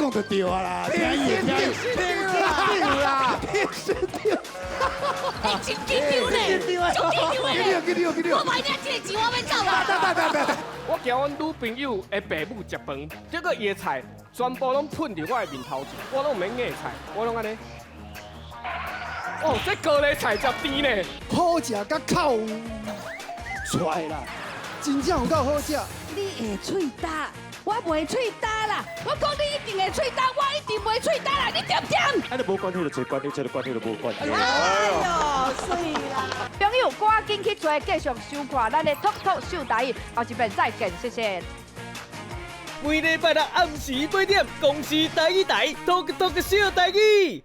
講就對啊啦，聽伊的，聽聽啦，聽是對。欸，真緊張呢，足緊張的。緊張，緊張。我買你這個錢，我欲走啊！得得得得。我驚阮女朋友的爸母食飯，結果伊的菜全部攏噴佇我的面頭前，我攏毋免夾菜，我攏按呢。哦，這高麗菜真甜呢。好食甲哭出來啦，真正有夠好食。你會喙焦，我袂喙焦啦。我講你一定會喙焦，我一定袂喙焦啦。你對毋對？啊，你無關係就做關係，這個關係就無關係。哎喲，媠啦！朋友，趕緊去做，繼續收看咱的 Talk Talk 秀台語，後一遍再見，謝謝。每禮拜六暗時8點，公視台語台，Talk Talk 秀台語。